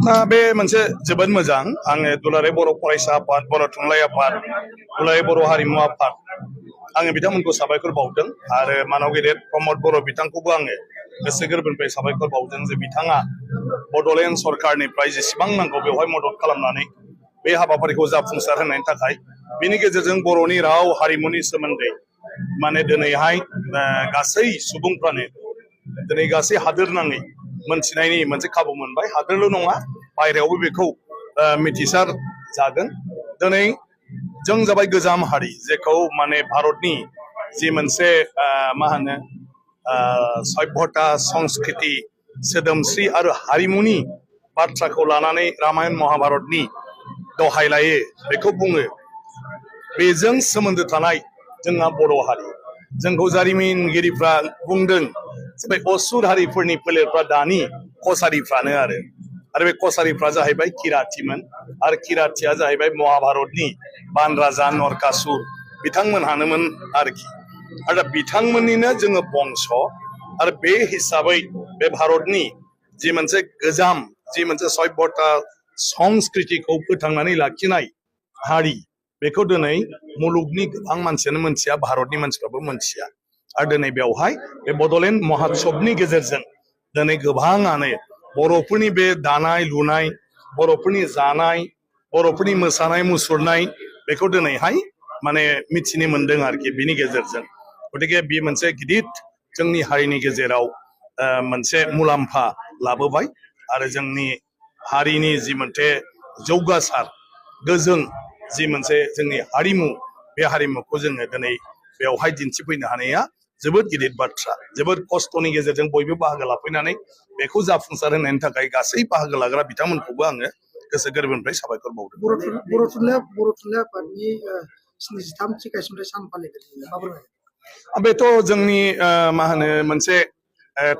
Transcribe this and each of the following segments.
बे मोनसे जोबोद मोजां आङो दुलाराय बर' फरायसा आफाद बर' थुनलाइ आफाद दुलाराय बर' हारिमु आफाद आङो बिथांमोनखौ साबायखर बावदों आरो मानव गेदेर प्रमद बर' बिथांखौबो आङो गोसो गोरबोनिफ्राय साबायखर बावदों जे बिथाङा बड'लेण्ड सरकारनिफ्राय जेसेबां नांगौ बेवहाय मदद खालामनानै बे हाबाफारिखौ जाफुंसार होनायनि थाखाय बेनि गेजेरजों बर'नि राव हारिमुनि सोमोन्दै माने दिनैहाय गासै सुबुंफ्रानो दिनै गासै हादोर नाङै मोनथिनायनि मोनसे खाबु मोनबाय हादोरल' नङा बायरायावबो बेखौ मिथिसार जागोन दिनै जों जाबाय गोजाम हारि जेखौ माने भारतनि जि मोनसे मा होनो सभ्यता संस्कृति सोदोमस्रि आरो हारिमुनि बाथ्राखौ लानानै रामायण महाभारतनि दहाय लायो बेखौ बुङो बेजों सोमोन्दो थानाय जोंहा बर' हारि जोंखौ जारिमिनगिरिफ्रा बुंदों बे असुर हारिफोरनि फोलेरफ्रा दानि कसारिफ्रानो आरो बे कसारिफ्रा जाहैबाय किरातिमोन आरो किरातिया जाहैबाय महाभारतनि बान राजा नरकासुर बिथांमोनहानोमोन आरोखि आरो बिथांमोननिनो जोङो बंश आरो बे हिसाबै बे भारतनि जि मोनसे गोजाम जि मोनसे सभ्यता संस्कृतिखौ फोथांनानै लाखिनाय हारि बेखौ दिनै मुलुगनि गोबां मानसियानो मोनथिया भारतनि मानसिफ्राबो मोनथिया आरो दिनै बेवहाय बे बड'लेण्ड महोत्सबनि गेजेरजों दिनै गोबाङानो बर'फोरनि बे दानाय लुनाय बर'फोरनि जानाय बर'फोरनि मोसानाय मुसुरनाय बेखौ दिनैहाय माने मिथिनो मोनदों आरोखि बिनि गेजेरजों गतिके बे मोनसे गिदिर जोंनि हारिनि गेजेराव मोनसे मुलाम्फा लाबोबाय आरो जोंनि हारिनि जि मोनसे जौगासार गोजों जि मोनसे जोंनि हारिमु बे हारिमुखौ जोङो दिनै बेवहाय दिन्थिफैनो हानाया जोबोद गिदिर बाथ्रा जोबोद खस्थ'नि गेजेरजों बयबो बाहागो लाफैनानै बेखौ जाफुंसार होनायनि थाखाय गासै बाहागो लाग्रा बिथांमोनखौबो आङो गोसो गोरबोनिफ्राय साबायखर बावदों। बर' थुनलाइ आफादनि 73थि गायसनथाय सान फालिनाय बेथ' जोंनि मा होनो मोनसे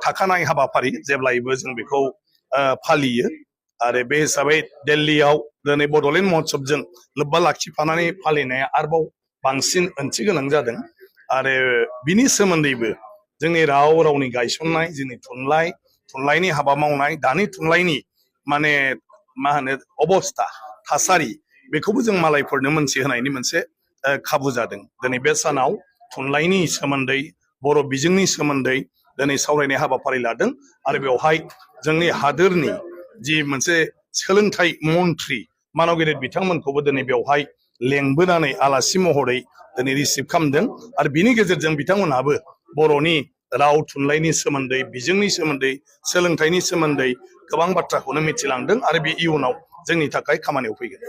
थाखानाय हाबाफारि जेब्लायबो जों बेखौ फालियो आरो बे हिसाबै दिल्लीयाव दिनै बड'लेण्ड महोत्सबजों लोब्बा लाखिफानानै फालिनाया आरोबाव बांसिन ओंथि गोनां जादों आरो बिनि सोमोन्दैबो जोंनि रावनि गायसननाय जोंनि थुनलाइनि हाबा मावनाय दानि थुनलाइनि माने मा होनो अबस्था थासारि बेखौबो जों मालायफोरनो मोनथिहोनायनि मोनसे खाबु जादों दिनै बे सानाव थुनलाइनि सोमोन्दै बर' बिजोंनि सोमोन्दै दिनै सावरायनाय हाबाफारि लादों आरो बेवहाय जोंनि हादोरनि जि मोनसे सोलोंथाइ मन्थ्रि मानव गेदेर बिथांमोनखौबो दिनै बेवहाय लेंबोनानै आलासि महरै दिनै रिसिभ खालामदों आरो बिनि गेजेरजों बिथांमोनहाबो बर'नि राव थुनलाइनि सोमोन्दै बिजोंनि सोमोन्दै सोलोंथाइनि सोमोन्दै गोबां बाथ्राखौनो मिथिलांदों आरो बे इयुनाव जोंनि थाखाय खामानियाव फैगोन।